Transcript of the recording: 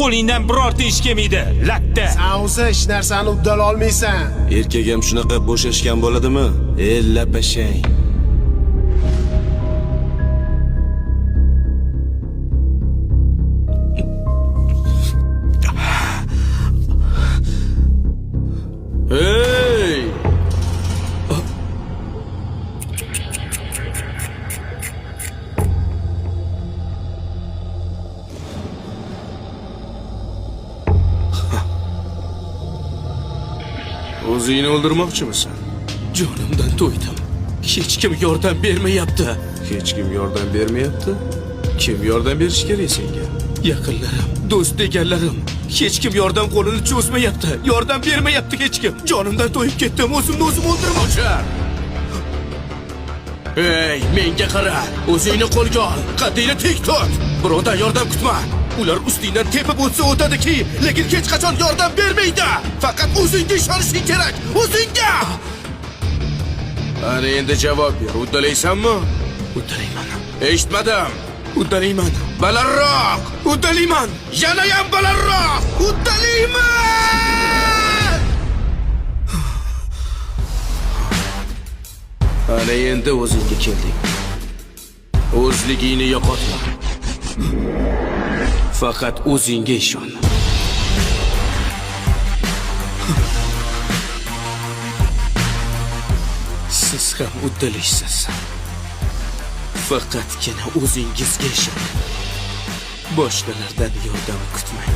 Qo'lingdan birorta ish kelmaydi, latta. San o'zi hech narsani uddala olmaysan. Erkak ham shunaqa bo'shashgan bo'ladimi? E, lapashang. Ey! O'zingni o'ldirmoqchimisan? Jonimdan to'ydim. Hech kim yordam bermayapti. Hech kim yordam bermayapti. Kim yordam berishi kerak senga? Yaqinlarim, do'st deganlarim hech kim yordam qo'lini cho'zmayapti. Yordam bermayapti hech kim. Jonimdan to'yib ketdim. O'zimni o'zim o'ldirmoqchi. Ey, menga qara. O'zingni qo'lga ol. Qaddingni tik tut. Birovdan yordam kutma. Ular ustingdan tepib o'tsa o'tadiki, lekin hech qachon yordam bermaydi. Faqat o'zingga ishonishing kerak. O'zingga! Ana endi javob ber. Uddalaysanmi? Uddalayman. Eshitmadim. Uddalayman. Balandroq! Uddalayman. Yanayam balandroq! Uddalayman! Ana endi o'zingga kelding. O'zligingni yo'qotma. Faqat o'zingga ishon. Siz ham uddalaysiz. Faqatgina o'zingizga ishoning. Boshqalardan yordam kutmang.